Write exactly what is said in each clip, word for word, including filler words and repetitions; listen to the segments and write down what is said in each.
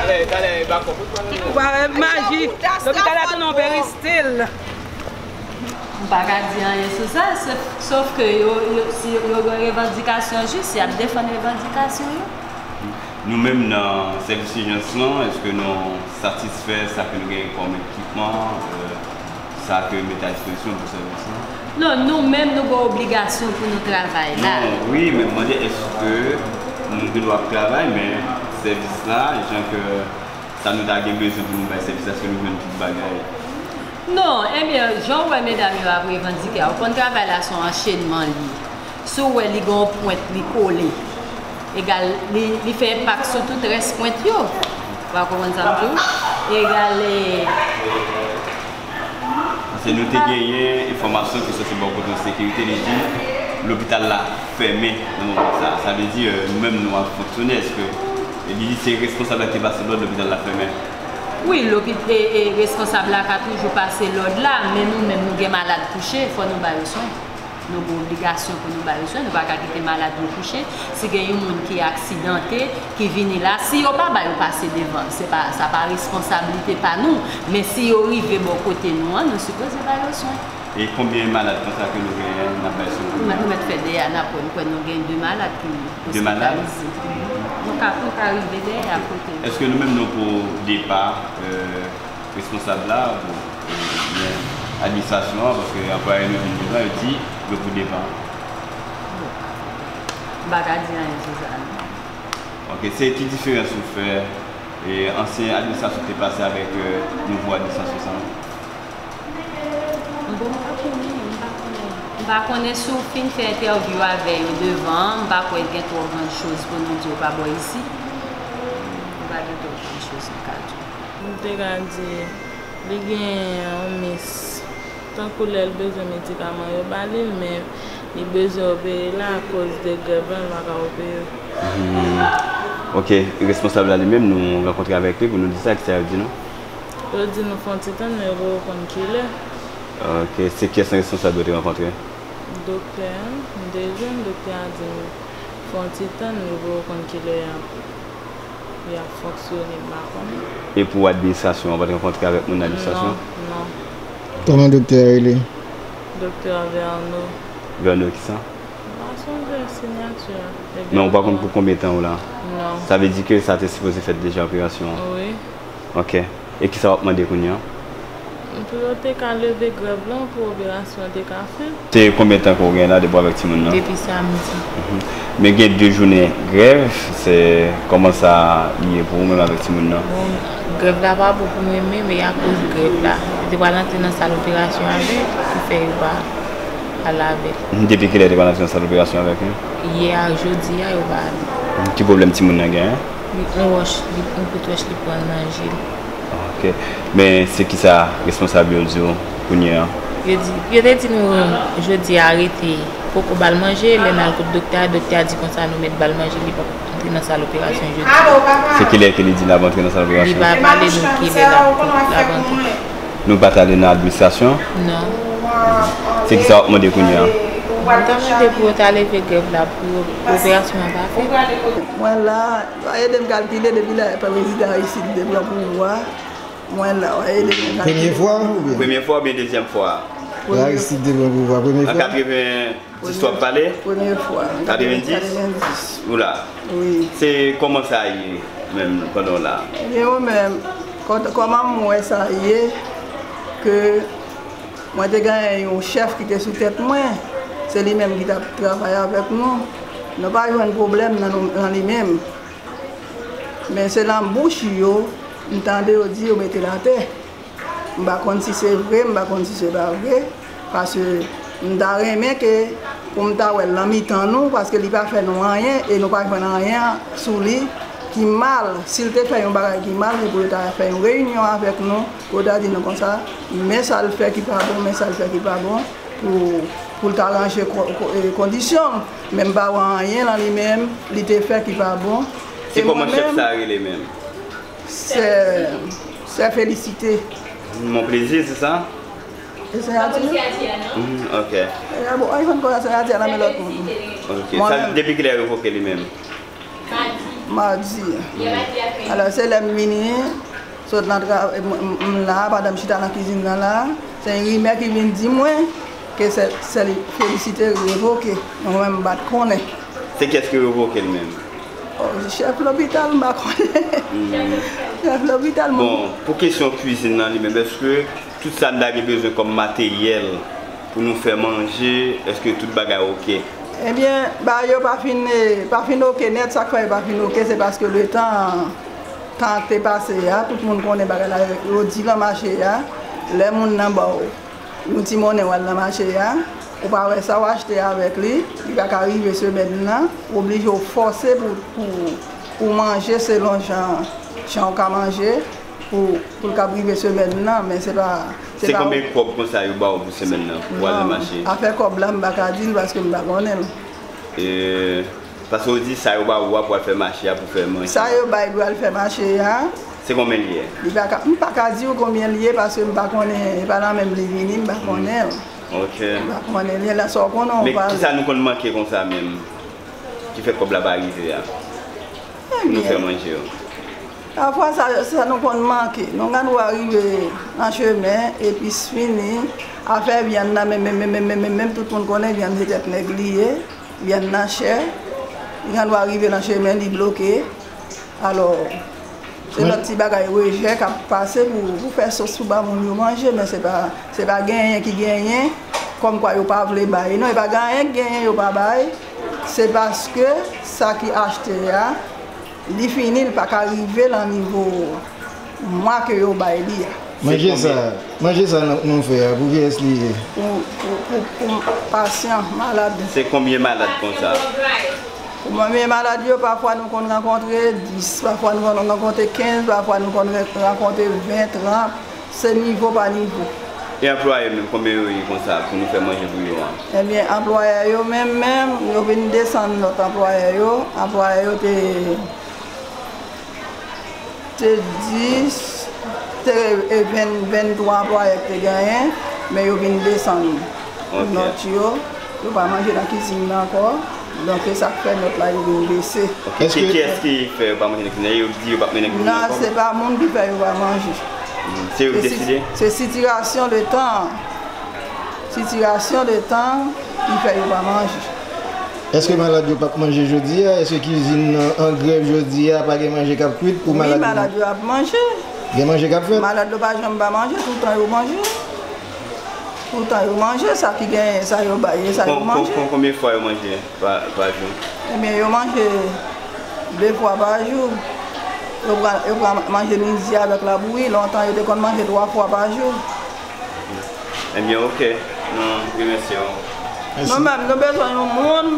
Ou pa wè maji. Lopital la tounen yon peristil. M pa ka di anyen sou sa, sof, sof ke yo, yo, si yo gen revandikasyon jis, y ap defann revandikasyon yo. Nou menm nan sèvis ijans lan, èske nou satisfè sa ke nou genyen kòm ekipman, euh, sa ke yo mete a dispozisyon pou sèvis lan? Non, nou menm nou gen obligasyon pou nou travay la. Non, wi, men m mande èske nou gen dwa ap travay, men sèvis la, jan ke sa nou ta gen bezwen pou nou bay sèvis la, èske nou jwenn tout bagay? Non, ebyen, jan w wè medam yo ap revandike a, ou konn travay la se yon anchenman li ye. Si w wè li gen yon pwent li kole, egal, li, li fè enpak sou tout rès pwent yo. Ou pa konprann sa m di w? Egal, e, Paske nou te genyen enfòmasyon ki soti bò kote sekirite, li di lopital la fèmen nan moman sa. Sa vle di, euh, nou menm nou ap fonksyone, èske li se responsab la ki te pase lòd lopital la fèmen? Wi, lopi-, e, e, responsab la ka toujou pase lòd la, men nou menm nou gen malad kouche, fò nou ba yo swen. Nou gen obligasyon pou nou ba yo swen, nou pa ka kite malad yo kouche. Si gen yon moun ki aksidante, ki vini la, si yo pa ba yo pase devan, se pa, sa pa responsablite pa nou, men si yo rive bò kote nou an, nou sipoze ba yo swen. E konbyen malad konsa ke nou genyen, n ap bay swen pou yo? Nou mèt fè dèyè a, n ap wè, m kwè nou gen de malad ki ospitalize. De malad? Nou ka, nou ka rive dèyè a kote yo. Èske nou menm nou pou depa, euh, responsab la, bon, men administrasyon an, paske anplwaye nou vin devan, yo di yo pou devan. Bon, m pa ka di anyen sou sa, non. Ok, se ki diferans ou fè, e, ansyen administrasyon ki te pase avèk, e, nouvo administrasyon sa? Bon, m pa konnen, m pa konnen. M pa konnen si w fin fè entèvyou avè yo devan, m pa kwè gen twò grann choz pou nou di w pa bò isi. M pa gen twò grann choz m ka di w. M te ka di, li gen yon mis. Tankou lè l bezwen medikaman, yo ba li l, men li bezwen opere la akoz de grèv lan, l pa ka opere. Hmm. Ok, responsab la li menm, nou rankontre avèk li pou nou di sa, kisa yo di nou? Yo di nou fè yon ti tann, men yo poko konn kilè. Ok, se kiyès nan responsab yo te rankontre? Doktè a, m te jwenn, doktè a di m fè yon ti tann, yo poko konn kilè y ap, y ap fonksyone, m pa konnen. E pou administrasyon an, w pa t rankontre avèk moun nan administrasyon? Non, non. Kòman doktè a rele? Doktè Verno. Verno kisa? M pa sonje siyati a. Men ou pa konn pou konbyen tan ou la? Non. Sa vle di ke sa te sipoze fèt deja, operasyon an? Wi. Ok. E kisa w ap mande kounye a? Pou yo te ka leve grèv lan pou operasyon an te ka fèt. Se konbyen tan ke w gen la depi w avèk timoun nan? Depi samdi. Mhm. Men gen de jounen grèv, se kòman sa ye pou ou menm avèk timoun nan? Bon, grèv la pa bon pou mwen menm, e akoz grèv la, yo te pral antre nan sal operasyon avè l, ki fè yo pa al avè l. Mhm. Depi kilè yo te pral antre nan sal operasyon avèk li? Yè ak jodi a, yo pa ale. Mhm. Ki pwoblèm timoun nan genyen? Li, yon wòch, li, yon kout wòch li pran nan je l. Ok. Men se kisa responsab yo di w kounye a? Yo di, yo te di nou jodi a arete, poko ba l manje, lè n al kot doktè a, doktè a di konsa nou mèt ba l manje, li p ap antre nan sal operasyon jodi. Se kilè ke li di n ap antre nan sal operasyon? Li pa pale nou kilè l ap, l ap antre. Nou pa t ale nan administrasyon? Non. Se kisa w ap mande kounye a? M ta mande pou yo ta leve grèv la pou operasyon an pa fèt. Mwen la, w a ede m kalkile depi lè prezidan Aristide te pran pouvwa. Mwen la, w a ede m kalkile. Premye fwa oubyen? Premye fwa oubyen dezyèm fwa? Lè Aristide te pran pouvwa, premye fwa? An katreven dis w ap pale? Premye fwa. Katreven dis? Katreven dis. Ou la? Wi. Se kòman sa ye menm pandan w la? Ebyen, mwen menm, kò-, kòman m wè sa ye, ke mwen te genyen yon chèf ki te sou tèt mwen, se li menm ki t ap travay avèk nou. Nou pa jwenn pwoblèm nan nou, nan li menm. Men se nan bouch yo, m tande yo di yo mete l atè. M pa konn si se vre, m pa konn si se pa vre, paske m ta renmen ke pou m ta wè l nan mitan nou, paske li pa fè nou anyen e nou pa jwenn anyen sou li ki mal. Si l te fè yon bagay ki mal, se pou yo ta fè yon reyinyon avèk nou, pou yo ta di nou konsa, men sa l fè ki pa bon, men sa l fè ki pa bon, pou, pou l ta ranje ko-, ko-, e, kondisyon l. Men m pa wè anyen nan li menm, li te fè ki pa bon. Se kòman chèf sa a rele menm? Sè, sè Felisite. Mon Plaisir, se sa? E siyati a? Mhm, ok. E a bon, iPhone konn siyati a nan men lòt moun. Ok. Mwen menm. Depi kilè yo revoke li menm? Madi. Alò, se lè m vini, sot nan tra-, m, m, m la, pandan m chita nan kizin nan la, se yon rimè ki vin di mwen ke sè, sè Felisite revoke. Mwen menm, m pa t konnen. Se kiyès ki revoke l menm? Oh, chèf lopital, m pa konnen. Chèf lopital, mwen. Bon, pou kesyon kwizin nan li menm, èske tout sa n ta gen bezwen kòm materyèl pou nou fè manje, èske tout bagay oke? Ebyen, bagay yo pa fin, eh, pa fin oke nèt, sa k fè yo pa fin oke, se paske letan, tan te pase a, tout moun konnen bagay la, yo di lan mache a, lè moun nan ba w yon ti monnen w al nan mache a, ou pa wè sa w achte avèk li, li pa ka rive semèn nan, ou oblije w fòse pou, pou, pou manje selon jan, jan w ka manje, pou, pou l kab rive semèn nan, men se pa, se Se pa konbyen kòb konsa yo ba w pou semèn nan, pou w al nan mache? Afè kòb la, m pa ka di l paske m pa konnen l. E, paske w di sa yo ba ou a pou al fè mache a, pou fè manje. Sa yo bay pou al fè mache a. Se konbyen l ye? Li pa ka, m pa ka di w konbyen l ye paske m pa konnen, e pa nan men m li vini, m pa konnen l. Ok. M pa konnen l, lè sa w konnen w Men pa kisa nou konn manke konsa menm? Ki fè kòb la pa rive a? Pou nou fè Ebyen, manje yo. Pafwa sa, sa nou konn manke. Nou gad ou arive nan chemen, epis fini, afè vyann nan, men, men, men, men, men, men, men, tout moun konnen vyann se tèt nèg li ye, vyann nan chè. Gad ou arive nan chemen, li bloke. Alò, se Mwen lòt ti bagay rejè k ap pase pou, pou fè sos pou ba moun yo manje, men se pa, se pa genyen ki genyen, kòmkwa yo pa vle bay. Non, e pa genyen ki genyen yo pa bay. Se paske sa ki achte a, li fini, li pa ka rive lan nivo mwa ke yo bay li a. Manje sa, manje sa nou, nou fè a, pou kiyès li ye? Pou, pou, pou, pou pasyan, malad. Se konbyen malad konsa? Pou mwen, men malad yo, pafwa nou konn rankontre dis, pafwa nou konn rankontre kenz, pafwa nou konn re-, rankontre ven, trant. Se nivo pa nivo. E anplwaye menm, konbyen yo ye konsa pou nou fè manje pou yo an? Ebyen, anplwaye yo menm, menm, yo vin desann lòt anplwaye yo. Anplwaye yo te, te dis, te, e, ven, venntwa anplwaye k te genyen, men yo vin desann Ok. nòt yo. Yo pa manje nan kizin nan ankò. Donk, se sa k fè nòt la yo vin bese. Ok, Èske se kiyès ki fè yo pa manje nan kizin nan? Yo di yo p ap manje nan kizin nan Non, ankò? se pa moun ki fè yo pa manje. Hmm, se yo ki Se si-, deside? se sitiyasyon de tan. Sitiyasyon de tan ki fè yo pa manje. Èske malad yo p ap manje jodi a? Èske kizin nan an grèv jodi a, pa gen manje k ap kwit pou Wi, malad yo? malad yo ap manje. Gen manje k ap fèt? Malad yo pa janm pa manje, toutan yo manje. Toutan yo manje, sa ki genyen, sa yo bay, e sa yo Kon, kon, manje. kon, konbyen fwa yo manje pa, pa jou? Ebyen, yo manje de fwa pa jou. Yo pran, yo pran manje midi avèk labouyi. Lontan, yo te konn manje twa fwa pa jou. Ebyen, ok. Nou remèsye w. Mèsi. Nou menm, nou bezwen yon moun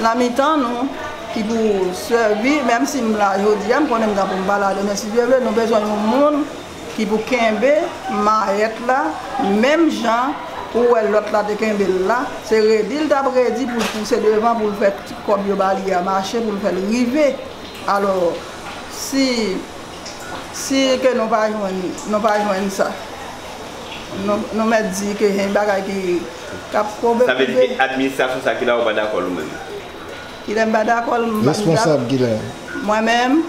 nan mitan nou ki pou sèvi, menm si m la jodi a, m konnen m gen pou m pa la demen, si Dye vle, nou bezwen yon moun ki pou kenbe mayèt la, menm jan ou wè lòt la te kenbe l la, se redi l t ap redi pou l pouse devan, pou l fè ti kòb yo ba li a mache, pou l fè l rive. Alò, si, si ke nou pa jwenn, nou pa jwenn sa, nou, nou mèt di ke se yon bagay ki, k ap koube Sa vle di koube. ke administrasyon sa ki la ou pa dakò l ou menm? Kilè m pa dakò l, m pa Responsab kilè? Mwen menm,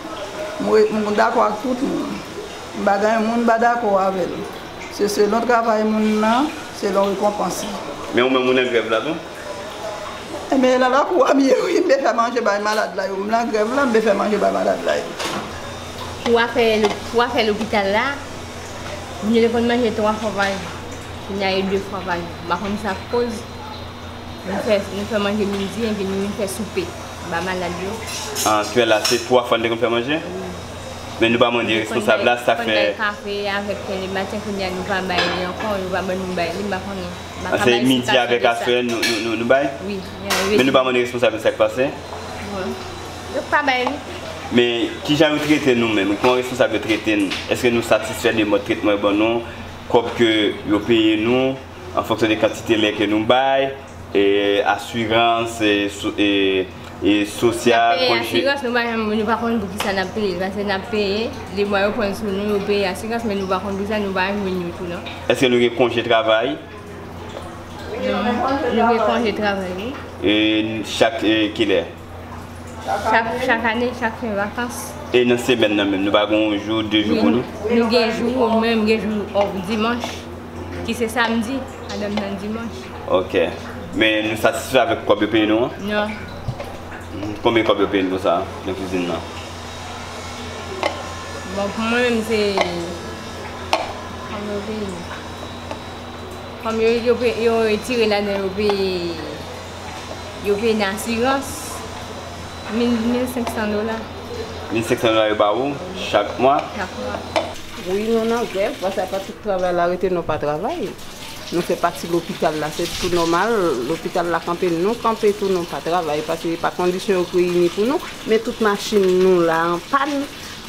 m re-, m dakò ak tout moun. M pa gen moun m pa dakò avè l. Se selon travay moun nan, selon rekonpans li. Men ou menm ou nan grèv la tou? Ebyen, nan lakou a m ye wi, m vle fè manje bay malad la yo. M nan grèv la, m vle fè manje bay malad la yo. Pou afè lo-, pou afè lopital la, nou te konn manje twa fwa pa jou. Kounye a, e de fwa pa jou. M pa konn sa k koz. Nou fè, nou fè manje midi, epi nou vin fè soupe ba malad yo. Ah, kè la, se twa fwa n te konn fè manje? Wi. Men nou pa mande Nou te konn responsab bay, la, sa konn fè bay kafe avèk pen le maten, kounye a nou pa bay li ankò, yo pa ban nou bay li, m pa konnen. M pa Ah, ka se bay midi esplikasyon avèk de sa. aswè nou, nou, nou, nou bay? Wi, Men nou pa mande responsab la sa k pase? Bon. Yo pa bay li. Men kijan yo trete nou menm? Kòman responsab yo trete n? Èske nou satisfè de mòd tretman yo ban nou? Kòb ke yo peye nou, an fonksyon de kantite lè ke nou bay, e, asirans, e, so-, e, e, N ap sosyal, peye konje. asirans, nou pa janm, nou pa konn pou kisa n ap peye, paske n ap peye, de mwa yo pran sou nou, yo peye asirans, men nou pa konn pou sa, nou pa jwenn yo tou, non. Èske nou gen konje travay? Non, nou gen konje travay, wi. E chak, e, kilè? Chak, chak ane, chak fen vakans. E nan semèn nan menm, nou pa gen yon jou, de jou pou nou? Wi, nou gen jou, mwen, m gen jou off dimanch, ki se samdi, madanm nan dimanch. Ok. Men nou satisfè avèk kòb yo peye nou an? Non. Konbyen kòb yo peye nou pou sa, nan kwizin nan? Bon, pou mwen menm, se, kòb yo peye nou. Kòm yo, yo, pe- yo retire ladan yo peye, yo peye nan asirans, mil, mil senk san dola. Mil senk san dola yo ba ou chak mwa? Chak mwa. Wi, nou nan grèv, paske a pa tout travay la rete nou pa travay. Nou fè pati lopital la, se tou nòmal, lopital la kanpe, nou kanpe tou, nou pa travay, paske pa kondisyon yo kreye ni pou nou, men tout machin nou la an pàn,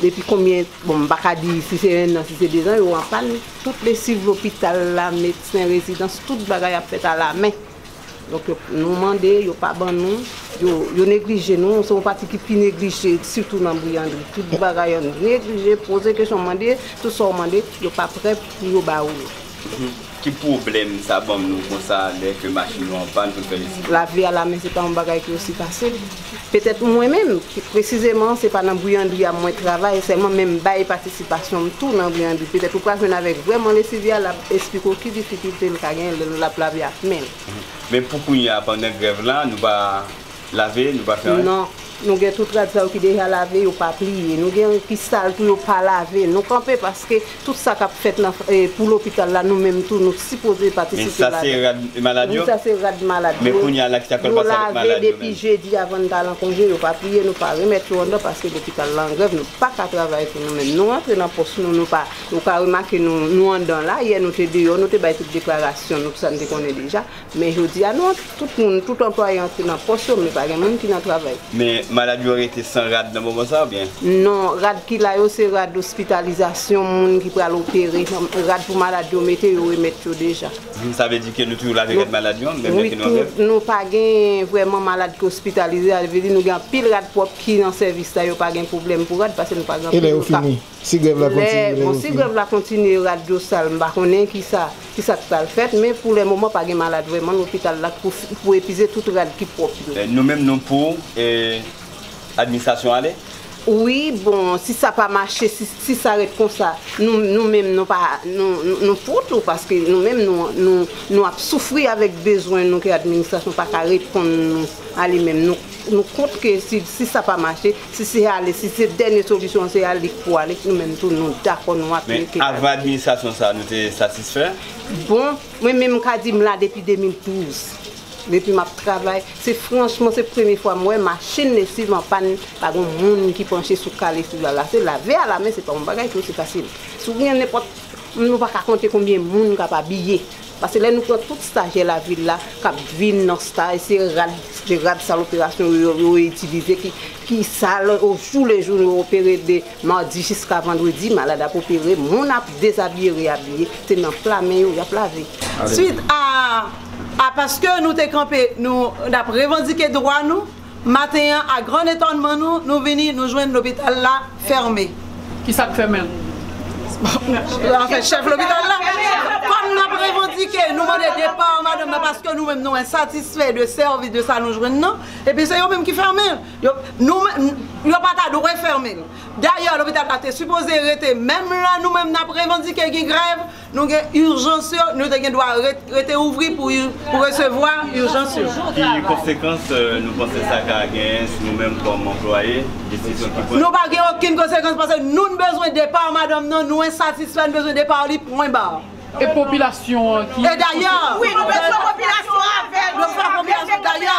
depi konbyen, bon, m pa ka di si se en an, si se de zan, yo an pàn, tout lesiv lopital la, medsen, rezidans, tout bagay ap fèt alamen. Donk, yo, nou mande, yo pa ban nou, yo, yo neglije nou, se yon pati ki pi neglije, sitou nan Bwiyandri. Tout bagay an neglije, poze kesyon, mande, tout sa w mande, yo pa prè pou yo ba ou yo. Mhm. Ki pwoblèm sa ban nou konsa, lè ke machin nou an pàn pou n fè lesiv? Lave alamen, se pa yon bagay ki osi fasil. Petèt mwen menm, ki, presizeman, se pa nan Bwiyandri a mwen travay, sèlman men m bay patisipasyon m tou nan Bwiyandri. Petèt ou pral jwenn avèk vrèman lesivye a, l ap esplike w ki difikilte l ka genyen lè l ap lave ak men l. Men pou kounye a, pandan grèv la, nou pa lave, nou pa fè anyen? Non. Nou gen tout rad sa yo ki deja lave, yo pa pliye. Nou gen ki sal tou, yo pa lave. Nou kanpe paske tout sa k ap fèt nan, e, pou lopital la, nou menm tou, nou sipoze patisipe ladan. Men sa se rad malad yo? Wi, sa se rad malad yo. Men kounye a la, ki sa k pral pase avèk malad yo menm? Yo lave depi jedi avan n t al an konje, yo pa pliye, nou pa remèt yo anndan paske lopital la an grèv, nou pa ka travay pou nou menm. Nou rantre nan pòs nou, nou pa, ou ka remake nou, nou anndan la, yè nou te deyò, nou te bay tout deklarasyon nou, tout sa n te konnen deja. Men jodi a, nou, tout moun, tout anplwaye antre nan pòs yo, men pa gen moun ki nan travay. Men malad yo rete san rad nan moman sa, oubyen? Non, rad ki la yo, se rad ospitalizasyon, moun ki pral opere. Rad pou malad yo mete, yo remèt yo deja. Hmm, sa vle di ke nou toujou lave rad malad yo, menm lè ke nou an grèv? Wi, nou pa gen vrèman malad ki ospitalize, sa vle di nou gen anpil rad pwòp ki nan sèvis la, yo pa gen pwoblèm pou rad, paske nou pa gen anpil ka. E lè yo fini? Si grèv la kontinye, lè yo fini. Bon, si grèv la kontinye, rad yo sal, m pa konnen kisa, kisa k pral fèt, men pou lè moman, pa gen malad vrèman lopital la pou, pou epize tout rad ki pwòp yo. Eh, nou menm, nou pou, eh, administrasyon ale? Wi, bon, si sa pa mache, si, si sa ret konsa, nou, nou menm, nou pa, nou, nou, nou pou tou, paske nou menm, nou, nou, nou ap soufri avèk bezwen nou ke administrasyon pa ka reponn nou ale menm. Nou, nou kont ke si, si sa pa mache, si se ale, si se dènye solisyon an, se ale k pou ale, nou menm tou, nou dakò, nou aplike. Men avan administrasyon sa a, nou te satisfè? Bon, mwen menm, m ka di m la depi de mil douz. Depi m ap travay, se franchman, se premye fwa m wè machin lesiv an pàn, pa gen moun ki panche sou ka lesiv la. La, se lave a la men, se pa yon bagay ki osi fasil. Si w gen nenpòt, nou pa ka konte konbyen moun k ap abiye. Paske lè nou pran tout stajè lavil la k ap vin nan staj, se rad, se rad sal operasyon yo, yo, yo itilize ki, ki sal, o jou le jou, yo opere de madi jiska vandredi, malad ap opere, moun ap dezabiye, reabiye, se nan pla men yo y ap lave. Swit a, a paske nou te kanpe, nou, n ap revandike dwa nou, maten an, a gran etònman nou, nou vini, nou jwenn lopital la fèmen. Kisa k fèmen l? Anfen, chèf lopital la. Kòm n ap revandike, nou mande depa madanm nan, paske nou menm nou ensatisfè de sèvis de sa nou jwenn nan, epi se yo menm ki fèmen l. Yo, nou menm, yo pa ta dwe fèmen l. Dayè, lopital la te sipoze rete menm lè nou menm n ap revandike gen grèv, nou gen ijans yo, nou te gen dwa ret-, rete ouvri pou, pou resevwa ijans yo. Ki konsekans, euh, nou panse sa ka genyen sou nou menm kòm anplwaye, desizyon ki pran? Nou pa gen okenn konsekans paske nou, n bezwen depa madanm nan, nou ensatisfè, n bezwen depa li, pwen ba. E popilasyon an ki... E dayè, wi, nou bezwen popilasyon avè nou, nou bezwen popilasyon dayè.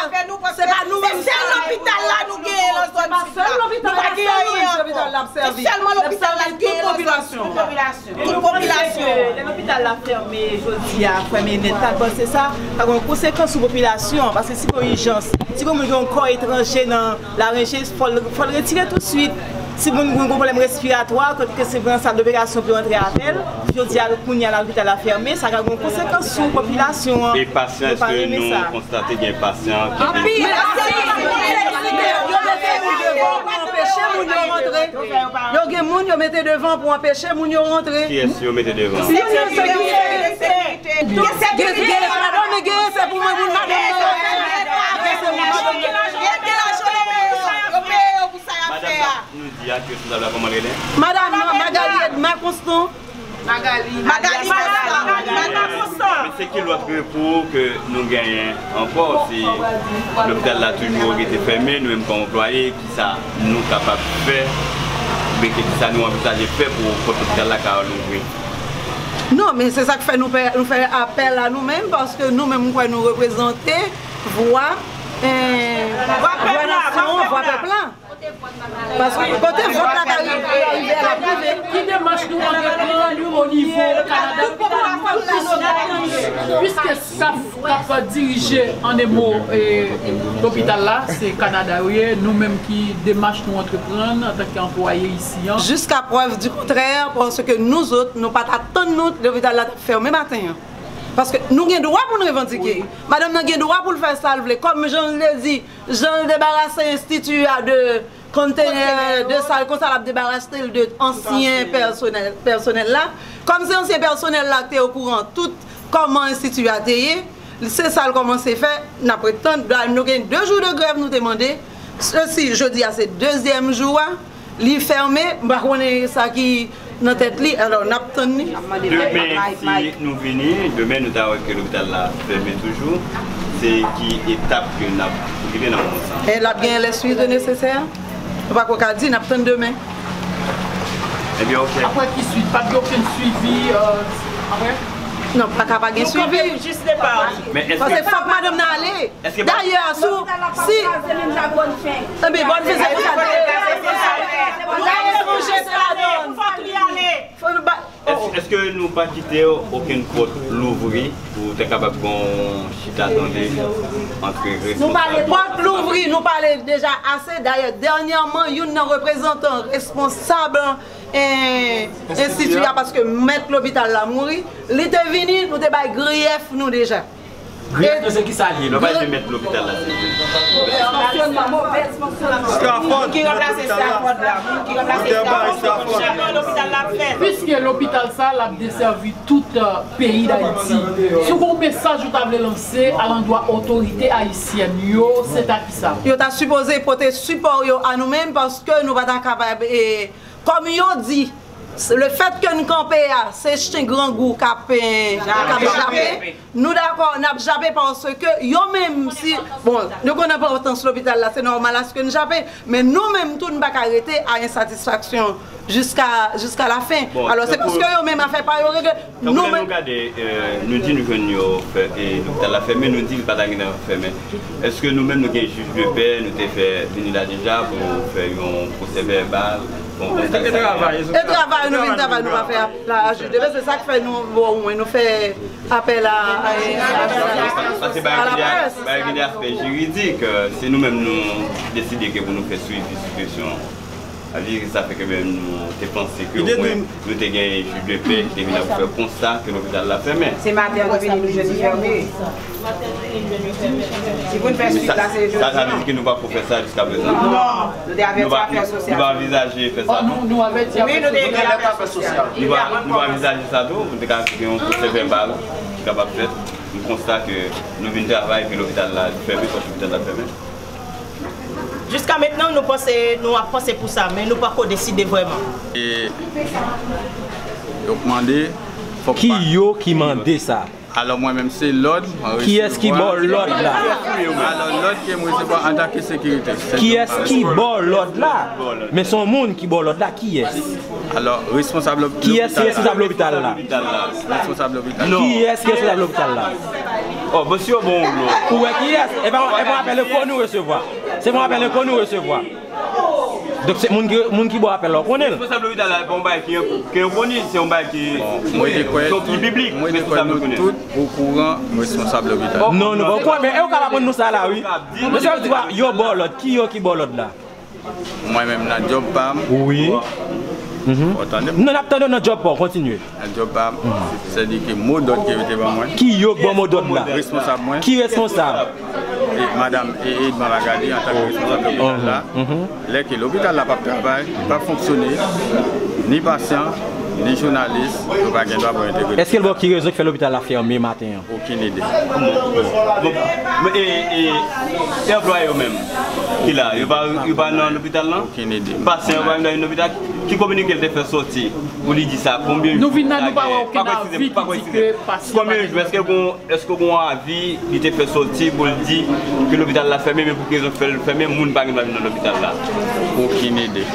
Se pa nou menm, se sèl lopital la nou genyen nan zòn sid la. Nou pa genyen anyen ankò. Se sèlman lopital la ki genyen nan zòn sid la. Tout popilasyon. Lè lopital la fèmen jodi a, fèmen nèt, pa panse sa ka gen yon konsekans sou popilasyon an, paske si gen yon ijans, si gen yon moun gen yon kò etranje nan larenjis, fò l, fò l retire toutswit. Si moun gen yon pwoblèm respiratwa, ke se pran sal doperasyon pou yo antre avè l, jodi a, kounye a la, lopital la fèmen, sa ka gen yon konsekans sou popilasyon an. E pasyan, èske nou konstate gen pasyan ki vin? Yo mete moun devan pou anpeche moun yo rantre. Yo gen moun yo mete devan pou anpeche moun yo rantre. Kiyès yo mete devan? Gen, gen, gen, madanm, men gen, se pou mwen, moun madanm nan. Gen, se moun madanm nan. Ki ak responsab la, kòman l rele? Madanm nan, Magali Edma Constant. Magali, Magali Magali Magali Constant. Men se ki lòt repo ke nou genyen ankò? Si lopital la toujou rete fèmen, nou menm kòm anplwaye, kisa nou kapab fè? Oubyen ki, kisa nou anvizaje fè pou kont lopital la ka louvri? Non, men se sa k fè nou fè, nou fè apèl a nou menm, paske nou menm, m kwè nou reprezante vwa, eh, vwa nasyon, vwa pèp la. Paske kote vòt la ka rive, rive a la prive. Ki demach nou antreprann o nivo Kanada? Piske staff k ap dirije, an de mo, eh, lopital la, se Kanada yo ye. Nou menm, ki demach nou antreprann antanke anplwaye isi an? Jiska prèv di kontrè, paske nou zòt, nou pa t atann nou lopital la t ap fèmen maten an. Paske nou gen dwa pou n revandike. Madanm nan gen dwa pou l fè sa l vle. Kòm jan l te di, jan l debarase enstiti a de kontenè, de sal konsa, l ap debarase l de ansyen pèsonèl, pèsonèl la. Kòm se ansyen pèsonèl la ki te okouran tout kòman enstiti a te ye, se sa l kòmanse fè, n ap ret tann. Nou gen de jou de grèv nou te mande. Sesi, jodi a se dezyèm jou a. Li fèmen, m pa konnen sa ki nan tèt li, alò n ap tann li. Demen, si nou vini, demen nou ta wè ke lopital la fèmen toujou, se ki etap ke n ap rive nan moman sa? E l ap gen les suites nécessaires. Nou pa ko ka di, n ap tann demen. Ebyen, oke. Apre ki swit? Pa t gen okenn swivi, euh, apre? Non, pa ka pa gen swivi. Jis depa. Men èske... Paske fòk madanm nan ale. Dayè, si, si, ebyen, bòn fen se konsa l ye. Lè etranje se ladan. Fòk li ale. Fò nou ba... Èske, èske nou pa kite okenn pòt louvri pou te kapab gon chita tande ant responsab? Pòt louvri, nou pale deja ase. Dayè, dènyèman, youn nan reprezantan responsab, eh, enstiti a, paske mèt lopital la mouri, li te vini, nou te bay griyèf nou deja. Griyèf nou se ki sa l ye? Nou pa di mèt lopital la, se Stafford, ki ranplase Stafford la. Moun ki ranplase Stafford. Piske lopital sa l ap desèvi tout, euh, peyi Dayiti. Si w gen yon mesaj ou ta vle lanse alandwa otorite ayisyèn yo, se ta ki sa? Yo ta sipoze pote sipò yo a nou menm, paske nou pa ta kapab, eh, kòm yo di, le fèt ke n kanpe a, se chen grangou k ap, eh, k ap jape. Nou dakò, n ap jape paske yo menm, si, bon, nou konn enpòtans lopital la, se nòmal aske n jape, men nou menm tou, n pa ka rete a ensatisfaksyon jiska, jiska la fen. Alò, se paske yo menm afè pa yo regle. Tankou lè nou gade, eh, nou di nou jwenn yo fè, eh, lopital la fèmen, nou di l pa ta gentan fèmen. Èske nou menm nou gen jij de pè, nou te fè vini la deja pou fè yon pwosè vèbal? Bon, e travay, nou vin travay, nou pa fè apèl a jij de pè, se sa k fè nou, bon, nou fè apèl a, a, a laprès. Paske bagay gen de aspè jiridik, eh, se nou menm nou deside ke pou nou fè swivi sou kesyon an. Sa vle di, sa fè ke menm nou te panse ke omwen nou te gen jij de pè ki te vin ap fè konsta ke lopital la fèmen. Se maten an nou vini, nou jwenn li fèmen. Si pou n fè swit la, se jodi an. Sa, sa vle di ke nou pa ko fè sa jiska prezan? Non. Nou te avèti afè sosyal. Nou pa anvizaje fè sa tou? Nou, nou avèti afè sosyal. Nou pa, nou pa anvizaje sa tou? Nou te ka gen yon pwosè vèbal ki kapab fèt. Nou konsta ke nou vin travay, epi lopital la fèmen, fòk lopital la fèmen. Jiska mentnan, nou panse, nou ap panse pou sa, men nou pako deside vrèman. E, yo k mande, fòk... Ki yo ki mande sa? Alò, mwen menm, se lòd mwen resevwa. Kiyès ki ba w lòd la? Alò, lòd ke mwen resevwa antanke sekirite. Kiyès ki ba w lòd la? Men se yon moun ki ba w lòd la, kiyès? Alò, responsab lopital la. Kiyès ki responsab lopital la? Responsab lopital la. Kiyès ki responsab lopital la? Oh, bon, si yo bon ou non. Ou wè kiyès? E pa, e pa apèl enko nou resevwa. Se pa apèl enko nou resevwa. Donk, se moun ki, moun ki ba w apèl la, ou konnen l. Responsab lopital la, se pa yon bagay ki, ki enko ni, se yon bagay ki, se yon ki piblik, responsab nou konnen. Tout okouran responsab lopital. Non, nou pa okouran, men e ou ka pa konn nou sa la, wi. Men se yo di, yo ba w lòd, ki yo ki ba w lòd la? Mwen menm nan djòb pa m. Wi. Ou tande m? Non, n ap tande w nan djòb pa w, kontinye. Nan djòb pa m, sètadi ke modòd ke yo te ban mwen. Ki yo k ba w modòd la? Responsab mwen. Ki responsab? E madanm, e, Edma Magali antanke responsab lopital la. Lè ke lopital la p ap travay, p ap fonksyone, ni pasyan, Ni jounalis, yo pa gen dwa pou yo entegre. Èske l ba w ki rezon ki fè lopital la fèmen maten an? Okenn ide. Bon, men, e, e, e anplwaye yo menm ki la, yo pa, yo pa nan lopital lan? Okenn ide. Pasyan yo pa menm nan lopital? Ki kominike l te fè sòti pou li di sa? Konbyen jou? Nou vin la, nou pa wè okenn avi ki di ke pasyan pa gen dwa. Konbyen jou? Èske gon Èske w gen yon avi li te fè sòti pou l di ke lopital la fèmen, men pou ki rezon k fè l fèmen, moun pa gen dwa vin nan lopital la? Okenn ide.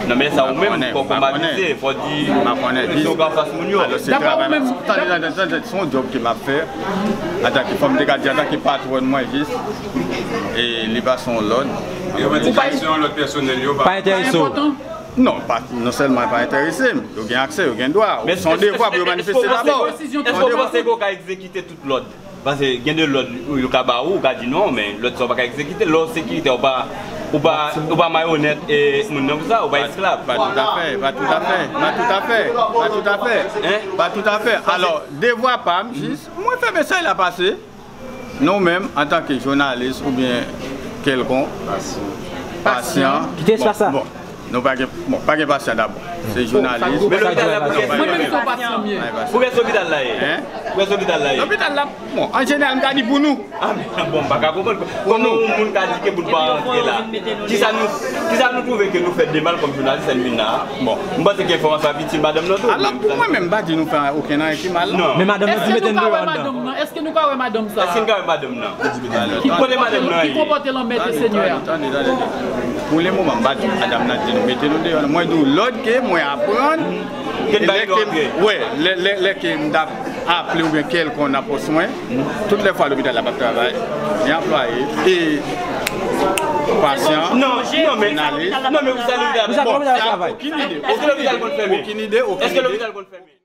Non, men sa ou menm, fò w fòmalize, fò w di, si w ka fas moun yo. Alò, se travay m ap, tande, tande, tande, se yon djòb ke m ap fè, antanke, fò m te ka di, antanke patwòn mwen, jis, e li pase yon lòd. Revandikasyon lòt pèsonèl yo pa enterese w? Non, pa, non sèlman pa enterese m, yo gen aksè, yo gen dwa. Se yon devwa pou yo manifeste dabò. Èske w panse ke w ka egzekite tout lòd? Paske gen de lòd ou yo ka ba ou, ou ka di non, men lòd sa w pa ka egzekite. Lè w sekirite, ou pa, ou pa, ou pa mayonèt e moun nan konsa, ou pa esklav. Pa toutafè, pa toutafè, pa toutafè, pa toutafè, pa toutafè. Alò, devwa pa m, jis, mwen fè mesaj la pase. Nou menm, antanke jounalis oubyen kèlkonk pasyan, kite espas la. Bon, bon, nou pa gen, bon, pa gen pasyan dabò. Se jounalis. Men lopital la pou kiyès? Mwen menm se yon pasyan m ye. Pou kiyès lopital la ye? Hein? Pou kiyès lopital la ye? Lopital la, bon, an jeneral, m ka di pou nou. Ah, men, bon, m pa ka konprann. Kòman yon moun ka di ke moun pa rantre la? Kisa nou, kisa nou twouve ke nou fè de mal kòm jounalis lè n vin la a? Bon, m panse ke enfòmasyon ap itil madanm nan tou. Alò, pou mwen menm, m pa di nou fè okenn anyen ki mal, non. Men madanm nan di mete n deyò anndan. Èske nou ka wè madanm sa? Èske n ka wè madanm nan? Kote madanm nan ye? Ki konpòte lanmèd e senyè a? Tande, tande, tande. Pou le moman, m pa di madanm nan di nou mete nou deyò, non. Mwen di w lòd ke mwen aprann. Ke n pa gen dwa antre. Wè, lè, lè, lè ke m t ap aple oubyen kèlkonk nan pòs mwen, tout lè fwa lopital la p ap travay, gen anplwaye e pasyan, non, non, men, jounalis. Non, men pou sa lopital ap travay? Okenn ide. Èske lopital konn fèmen? Okenn ide, okenn ide. Èske lopital konn fèmen?